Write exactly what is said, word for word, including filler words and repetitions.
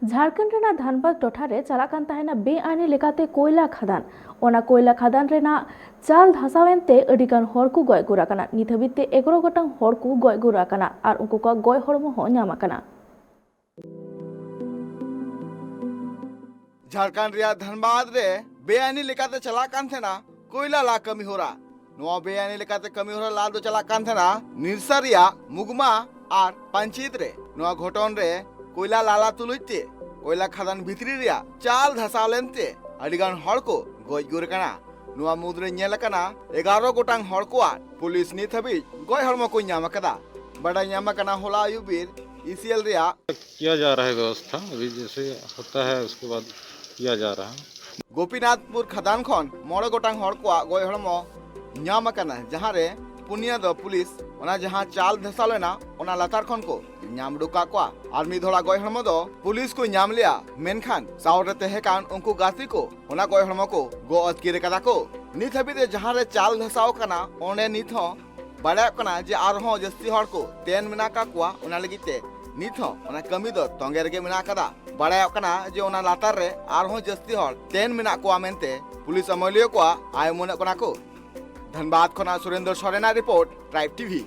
ᱡᱷᱟᱲᱠᱷᱚᱸᱰ ᱨᱮᱱᱟᱜ ᱫᱷᱟᱱᱵᱟᱫᱽ ᱴᱚᱴᱷᱟ ᱨᱮ ᱪᱟᱞᱟᱜ ᱠᱟᱱ ᱛᱟᱦᱮᱱᱟ ᱵᱮᱟᱭᱤᱱᱤ ᱞᱮᱠᱟᱛᱮ ᱠᱚᱭᱞᱟ ᱠᱷᱟᱫᱟᱱ᱾ ᱚᱱᱟ ᱠᱚᱭᱞᱟ ᱠᱷᱟᱫᱟᱱ ᱨᱮᱱᱟᱜ ᱪᱟᱞ ᱫᱷᱟᱥᱟᱣ ᱮᱱᱛᱮ ᱟᱹᱰᱤ ᱜᱟᱱ ᱦᱚᱲ ᱠᱚ ᱜᱚᱡ ᱜᱩᱨ ᱟᱠᱟᱱᱟ᱾ ᱱᱤᱛ ᱦᱟᱹᱵᱤᱡ ᱛᱮ ᱮᱜᱟᱨᱚ ᱜᱚᱴᱟᱝ ᱦᱚᱲ ᱠᱚ ᱜᱚᱡ ᱜᱩᱨ ᱟᱠᱟᱱᱟ ᱟᱨ ᱩᱱᱠᱩ ᱠᱚᱣᱟᱜ ᱜᱚᱡ ᱦᱚᱲᱢᱚ ᱦᱚᱸ ᱧᱟᱢ ᱟᱠᱟᱱᱟ᱾ ᱡᱷᱟᱲᱠᱷᱚᱸᱰ ᱨᱮᱭᱟᱜ ᱫᱷᱟᱱᱵᱟᱫᱽ ᱨᱮ ᱵᱮᱟᱭᱤᱱᱤ ᱞᱮᱠᱟᱛᱮ ᱪᱟᱞᱟᱜ ᱠᱟᱱ ᱛᱟᱦᱮᱱᱟ ᱠᱚᱭᱞᱟ ᱞᱟ ᱠᱟᱹᱢᱤ ᱦᱚᱨᱟ᱾ ᱱᱚᱣᱟ ᱵᱮᱟᱭᱤᱱᱤ ᱞᱮᱠᱟᱛᱮ ᱠᱟᱹᱢᱤ ᱦᱚᱨᱟ ᱞᱟ ᱫᱚ ᱪᱟᱞᱟᱜ ᱠᱟᱱ ᱛᱟᱦᱮᱱᱟ ᱱᱤᱨᱥᱟ ᱨᱮᱭᱟᱜ ᱢᱩᱜᱽᱢᱟ ᱟᱨ ᱯᱟᱧᱪᱤᱛ ᱨᱮ᱾ ᱱᱚᱣᱟ ᱜᱷᱚᱴᱚᱱ ᱨᱮ ᱠᱚᱭᱞᱟ ᱞᱟᱞᱟ ᱛᱩᱞᱩᱡ ᱛᱮ ᱠᱚᱭᱞᱟ ᱠᱷᱟᱫᱟᱱ ᱵᱷᱤᱛᱨᱤ ᱨᱮᱭᱟᱜ ᱪᱟᱞ ᱫᱷᱟᱥᱟᱣ ᱞᱮᱱᱛᱮ ᱟᱹᱰᱤ ᱜᱟᱱ ᱦᱚᱲ ᱠᱚ ᱜᱚᱡ ᱜᱩᱨ ᱟᱠᱟᱱᱟ᱾ ᱱᱚᱣᱟ ᱢᱩᱫᱽᱨᱮ ᱧᱮᱞ ᱟᱠᱟᱱᱟ ᱮᱜᱟᱨᱚ ᱜᱚᱴᱟᱝ ᱦᱚᱲ ᱠᱚᱣᱟᱜ ᱯᱩᱞᱤᱥ ᱱᱤᱛ ᱦᱟᱹᱵᱤᱡ ᱜᱚᱡ ᱦᱚᱲᱢᱚ ᱠᱚ ᱧᱟᱢ ᱟᱠᱟᱫᱟ᱾ ᱵᱟᱰᱟᱭ ᱧᱟᱢ ᱟᱠᱟᱱᱟ ᱦᱚᱞᱟ ᱟᱹᱭᱩᱵ ᱵᱮᱨ ᱤᱥᱤᱮᱞ ᱨᱮᱭᱟᱜ किया जा रहा है व्यवस्था, अभी जैसे होता है उसके बाद किया जा रहा है। ᱜᱳᱯᱤᱱᱟᱛᱷᱯᱩᱨ ᱠᱷᱟᱫᱟᱱ ᱠᱷᱚᱱ ᱢᱚᱬᱮ ᱜᱚᱴᱟᱝ ᱦᱚᱲ ᱠᱚᱣᱟᱜ ᱜᱚᱡ ᱦᱚᱲᱢᱚ ᱧᱟᱢ ᱟᱠᱟᱱᱟ, ᱡᱟᱦᱟᱸ ᱨᱮ ᱯᱩᱱᱭᱟᱹ ᱫᱚ ᱯᱩᱞᱤᱥ ᱚᱱᱟ ᱡᱟᱦᱟᱸ ᱪᱟᱞ ᱫᱷᱟᱥᱟᱣ ᱞᱮᱱᱟ ᱚᱱᱟ ᱞᱟᱛᱟᱨ ᱠᱷᱚᱱ ᱠᱚ ᱧᱟᱢ ᱩᱰᱩᱠ ᱠᱟᱜ ᱠᱚᱣᱟ᱾ ᱟᱨ ᱢᱤᱫ ᱦᱚᱲᱟᱜ ᱜᱚᱡ ᱦᱚᱲᱢᱚ ᱫᱚ ᱯᱩᱞᱤᱥ ᱠᱚ ᱧᱟᱢ ᱞᱮᱜᱼᱟ, ᱢᱮᱱᱠᱷᱟᱱ ᱥᱟᱶᱨᱮ ᱛᱟᱦᱮᱸ ᱠᱟᱱ ᱩᱱᱠᱩ ᱜᱟᱛᱮ ᱠᱚ ᱚᱱᱟ ᱜᱚᱡ ᱦᱚᱲᱢᱚ ᱠᱚ ᱜᱚᱜ ᱟᱹᱛᱠᱤᱨ ᱟᱠᱟᱫᱟ ᱠᱚ᱾ ᱱᱤᱛ ᱦᱟᱹᱵᱤᱡ ᱛᱮ ᱡᱟᱦᱟᱸ ᱨᱮ ᱪᱟᱞ ᱫᱷᱟᱥᱟᱣ ᱠᱟᱱᱟ ᱚᱸᱰᱮ ᱱᱤᱛ ᱦᱚᱸ ᱵᱟᱲᱟᱭᱚᱜ ᱠᱟᱱᱟ ᱡᱮ ᱟᱨᱦᱚᱸ ᱡᱟᱹᱥᱛᱤ ᱦᱚᱲ ᱠᱚ ᱛᱮᱱ ᱢᱮᱱᱟᱜ ᱟᱠᱟᱫ ᱠᱚᱣᱟ᱾ ᱚᱱᱟ ᱞᱟᱹᱜᱤᱫ ᱛᱮ ᱱᱤᱛ ᱦᱚᱸ ᱚᱱᱟ ᱠᱟᱹᱢᱤ ᱫᱚ ᱛᱚᱸᱜᱮ ᱨᱮᱜᱮ ᱢᱮᱱᱟᱜ ᱟᱠᱟᱫᱟ᱾ ᱵᱟᱲᱟᱭᱚᱜ ᱠᱟᱱᱟ ᱡᱮ ᱚᱱᱟ ᱞᱟᱛᱟᱨ ᱨᱮ ᱟᱨᱦᱚᱸ ᱡᱟᱹᱥᱛᱤ ᱦᱚᱲ ᱛᱮᱱ ᱢᱮᱱᱟᱜ ᱠᱚᱣᱟ ᱢᱮᱱᱛᱮ ᱯᱩᱞᱤᱥ ᱟᱹᱢᱟᱹᱞᱤᱭᱟᱹ ᱠᱚᱣᱟᱜ ᱟᱭ ᱩᱢᱟᱹᱱᱚᱜ ᱠᱟᱱᱟ ᱠᱚ᱾ ᱫᱷᱟᱱᱵᱟᱫᱽ ᱠᱷᱚᱱᱟᱜ ᱥᱩᱨᱮᱱᱫᱨᱚ ᱥᱚᱨᱮᱱᱟᱜ ᱨᱤᱯᱳᱨᱴ, ᱴᱨᱟᱭᱤᱵᱽ ᱴᱤᱵᱷᱤ᱾